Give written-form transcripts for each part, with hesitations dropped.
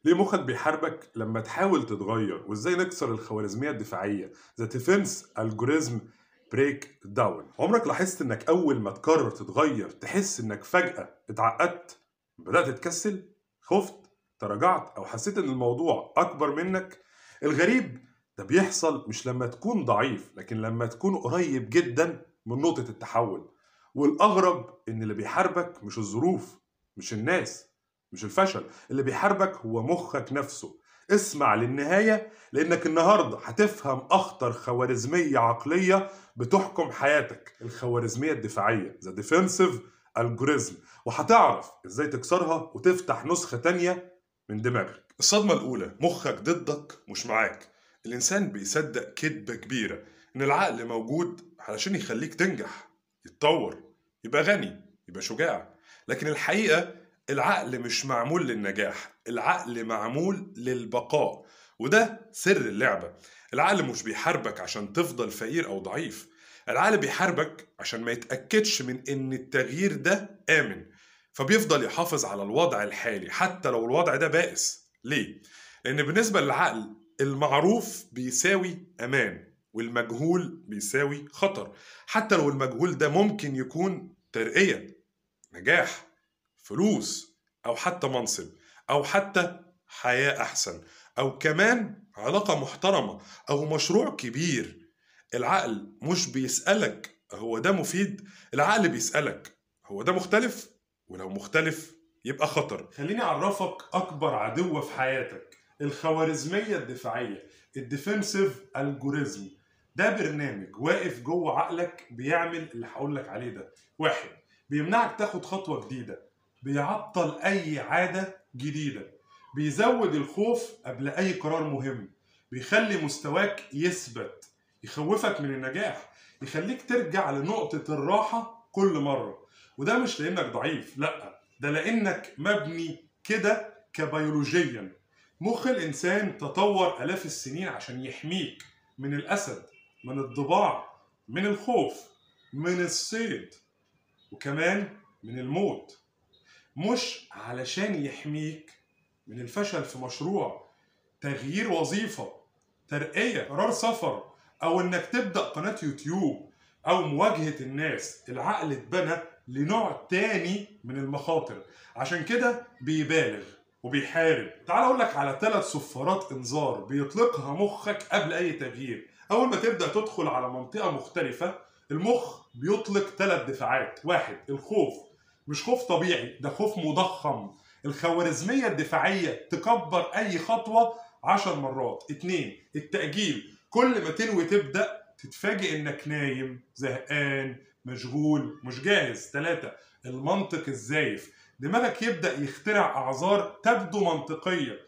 ليه مخك بيحاربك لما تحاول تتغير؟ وازاي نكسر الخوارزمية الدفاعية، the defense algorithm breakdown. عمرك لاحظت انك اول ما تقرر تتغير تحس انك فجأة اتعقدت، بدأت تكسل، خفت، تراجعت، او حسيت ان الموضوع اكبر منك؟ الغريب ده بيحصل مش لما تكون ضعيف، لكن لما تكون قريب جدا من نقطة التحول. والأغرب إن اللي بيحاربك مش الظروف، مش الناس، مش الفشل، اللي بيحاربك هو مخك نفسه. اسمع للنهاية، لأنك النهاردة هتفهم أخطر خوارزمية عقلية بتحكم حياتك، الخوارزمية الدفاعية، the defensive algorithm، وهتعرف إزاي تكسرها وتفتح نسخة تانية من دماغك. الصدمة الأولى، مخك ضدك مش معاك. الإنسان بيصدق كذبة كبيرة إن العقل موجود علشان يخليك تنجح، يتطور، يبقى غني، يبقى شجاع. لكن الحقيقة العقل مش معمول للنجاح، العقل معمول للبقاء، وده سر اللعبة. العقل مش بيحاربك عشان تفضل فقير أو ضعيف، العقل بيحاربك عشان ما يتأكدش من إن التغيير ده آمن، فبيفضل يحافظ على الوضع الحالي حتى لو الوضع ده بائس. ليه؟ لأن بالنسبة للعقل المعروف بيساوي أمان، والمجهول بيساوي خطر، حتى لو المجهول ده ممكن يكون ترقية، نجاح، فلوس، أو حتى منصب، أو حتى حياة أحسن، أو كمان علاقة محترمة، أو مشروع كبير. العقل مش بيسألك هو ده مفيد، العقل بيسألك هو ده مختلف، ولو مختلف يبقى خطر. خليني أعرفك أكبر عدوة في حياتك، الخوارزمية الدفاعية، ال defensive algorithm. ده برنامج واقف جوه عقلك بيعمل اللي هقولك عليه ده. واحد، بيمنعك تاخد خطوة جديدة، بيعطل أي عادة جديدة، بيزود الخوف قبل أي قرار مهم، بيخلي مستواك يثبت، يخوفك من النجاح، يخليك ترجع لنقطة الراحة كل مرة. وده مش لأنك ضعيف، لأ، ده لأنك مبني كده كبيولوجيا. مخ الإنسان تطور آلاف السنين عشان يحميك من الأسد، من الضباع، من الخوف، من الصيد، وكمان من الموت. مش علشان يحميك من الفشل في مشروع، تغيير وظيفة، ترقية، قرار سفر، أو إنك تبدأ قناة يوتيوب، أو مواجهة الناس. العقل اتبنى لنوع تاني من المخاطر، عشان كده بيبالغ وبيحارب. تعال أقول لك على 3 صفارات إنذار بيطلقها مخك قبل أي تغيير. أول ما تبدأ تدخل على منطقة مختلفة، المخ بيطلق 3 دفاعات. واحد، الخوف. مش خوف طبيعي، ده خوف مضخم. الخوارزمية الدفاعية تكبر أي خطوة 10 مرات. 2، التأجيل. كل ما تنوي تبدأ تتفاجئ إنك نايم، زهقان، مشغول، مش جاهز. 3، المنطق الزايف. دماغك يبدأ يخترع أعذار تبدو منطقية،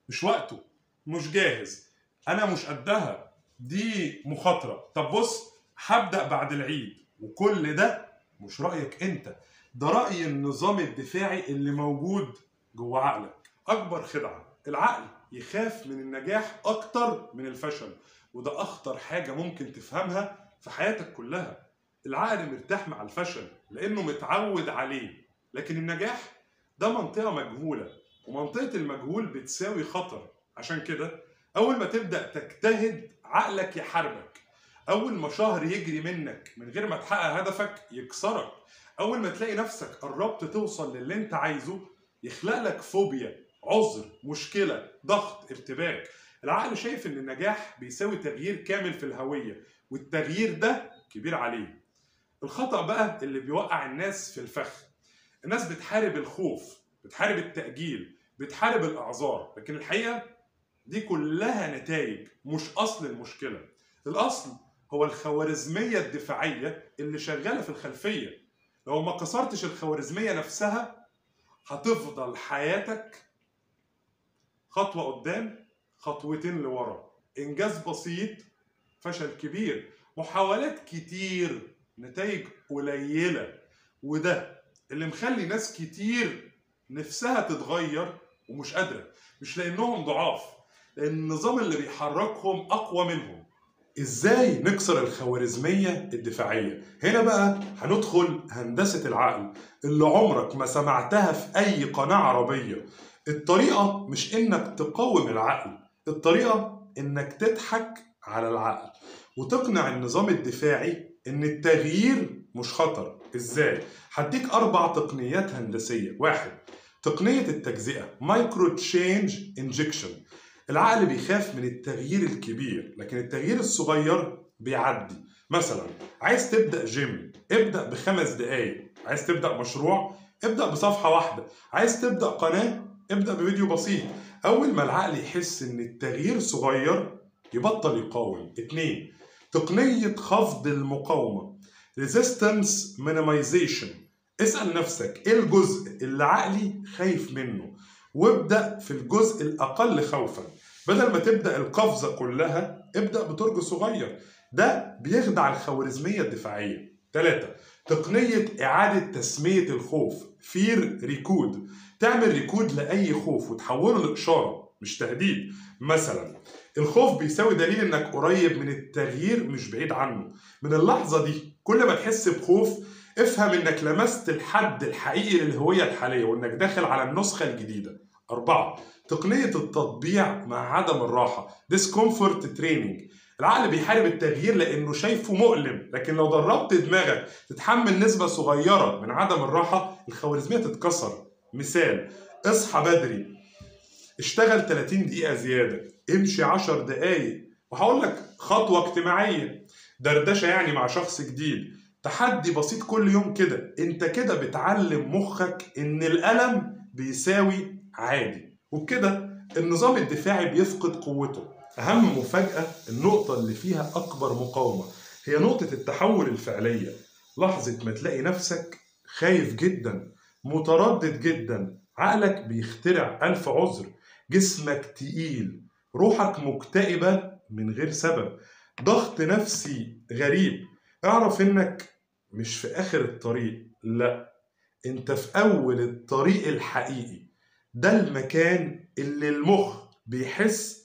مش وقته، مش جاهز، أنا مش قدها، دي مخاطرة، طب بص هبدأ بعد العيد. وكل ده مش رأيك أنت، ده رأي النظام الدفاعي اللي موجود جوه عقلك. أكبر خدعة، العقل يخاف من النجاح أكتر من الفشل، وده أخطر حاجة ممكن تفهمها في حياتك كلها. العقل مرتاح مع الفشل لأنه متعود عليه، لكن النجاح ده منطقة مجهولة، ومنطقة المجهول بتساوي خطر. عشان كده أول ما تبدأ تجتهد عقلك يحاربك، أول ما شهر يجري منك من غير ما تحقق هدفك يكسرك، أول ما تلاقي نفسك قربت توصل للي أنت عايزه يخلق لك فوبيا، عذر، مشكلة، ضغط، ارتباك. العقل شايف إن النجاح بيساوي تغيير كامل في الهوية، والتغيير ده كبير عليه. الخطأ بقى اللي بيوقع الناس في الفخ، الناس بتحارب الخوف، بتحارب التأجيل، بتحارب الأعذار، لكن الحقيقة دي كلها نتائج مش أصل المشكلة. الأصل هو الخوارزمية الدفاعية اللي شغالة في الخلفية. لو ما كسرتش الخوارزمية نفسها هتفضل حياتك خطوة قدام خطوتين لورا، إنجاز بسيط، فشل كبير، محاولات كتير، نتائج قليلة. وده اللي مخلي ناس كتير نفسها تتغير ومش قادرة، مش لأنهم ضعاف، لأن النظام اللي بيحركهم أقوى منهم. إزاي نكسر الخوارزمية الدفاعية؟ هنا بقى هندخل هندسة العقل اللي عمرك ما سمعتها في أي قناة عربية. الطريقة مش إنك تقاوم العقل، الطريقة إنك تضحك على العقل وتقنع النظام الدفاعي إن التغيير مش خطر. إزاي؟ هديك 4 تقنيات هندسية. 1، تقنية التجزئة، micro change injection. العقل بيخاف من التغيير الكبير، لكن التغيير الصغير بيعدي. مثلا عايز تبدأ جيم، ابدأ ب5 دقايق. عايز تبدأ مشروع، ابدأ بصفحة واحدة. عايز تبدأ قناة، ابدأ بفيديو بسيط. أول ما العقل يحس إن التغيير صغير يبطل يقاوم. 2، تقنية خفض المقاومة، Resistance Minimization. اسأل نفسك إيه الجزء اللي عقلي خايف منه، وابدأ في الجزء الأقل خوفا. بدل ما تبدأ القفزة كلها، ابدأ بترج صغير. ده بيخدع الخوارزمية الدفاعية. 3، تقنية إعادة تسمية الخوف، fear recode. تعمل recode لأي خوف وتحوله لإشارة مش تهديد. مثلا الخوف بيساوي دليل إنك قريب من التغيير مش بعيد عنه. من اللحظة دي كل ما تحس بخوف افهم إنك لمست الحد الحقيقي للهوية الحالية وإنك داخل على النسخة الجديدة. 4، تقنية التطبيع مع عدم الراحة، discomfort training. العقل بيحارب التغيير لأنه شايفه مؤلم، لكن لو دربت دماغك تتحمل نسبة صغيرة من عدم الراحة الخوارزمية تتكسر. مثال، اصحى بدري، اشتغل 30 دقيقة زيادة، امشي 10 دقايق. وهقول لك خطوة اجتماعية، دردشة يعني مع شخص جديد، تحدي بسيط كل يوم كده. انت كده بتعلم مخك ان الألم بيساوي عادي، وبكده النظام الدفاعي بيفقد قوته. أهم مفاجأة، النقطة اللي فيها أكبر مقاومة هي نقطة التحول الفعلية. لحظة ما تلاقي نفسك خايف جدا، متردد جدا، عقلك بيخترع 1000 عذر، جسمك تقيل، روحك مكتئبة من غير سبب، ضغط نفسي غريب. اعرف انك مش في آخر الطريق، لا، انت في أول الطريق الحقيقي. ده المكان اللي المخ بيحس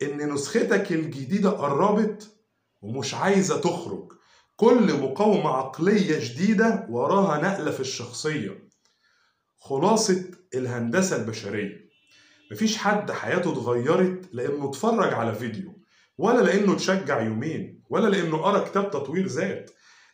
ان نسختك الجديدة قربت ومش عايزة تخرج. كل مقاومة عقلية جديدة وراها نقلة في الشخصية. خلاصة الهندسة البشرية، مفيش حد حياته اتغيرت لأنه اتفرج على فيديو، ولا لأنه اتشجع يومين، ولا لأنه قرأ كتاب تطوير ذات.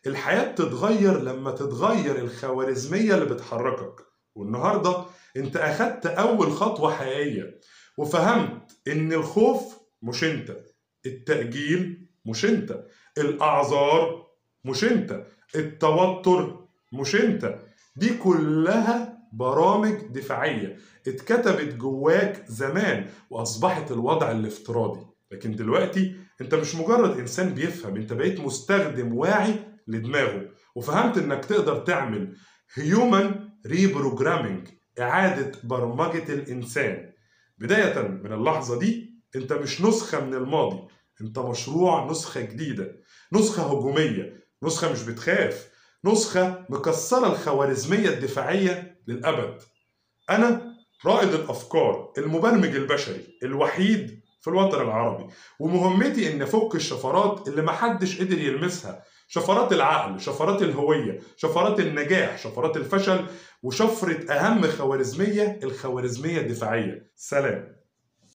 الحياة بتتغير لما تتغير الخوارزمية اللي بتحركك. والنهاردة انت أخدت أول خطوة حقيقية وفهمت إن الخوف مش انت، التأجيل مش انت، الأعذار مش انت، التوتر مش انت. دي كلها برامج دفاعية اتكتبت جواك زمان وأصبحت الوضع الافتراضي. لكن دلوقتي انت مش مجرد إنسان بيفهم، انت بقيت مستخدم واعي لدماغه، وفهمت انك تقدر تعمل human reprogramming، إعادة برمجة الإنسان. بداية من اللحظة دي انت مش نسخة من الماضي، انت مشروع نسخة جديدة، نسخة هجومية، نسخة مش بتخاف، نسخة مكسرة الخوارزمية الدفاعية للأبد. أنا رائد الأفكار، المبرمج البشري الوحيد في الوطن العربي، ومهمتي إن أفك الشفرات اللي محدش قدر يلمسها، شفرات العقل، شفرات الهوية، شفرات النجاح، شفرات الفشل، وشفرة أهم خوارزمية، الخوارزمية الدفاعية. سلام.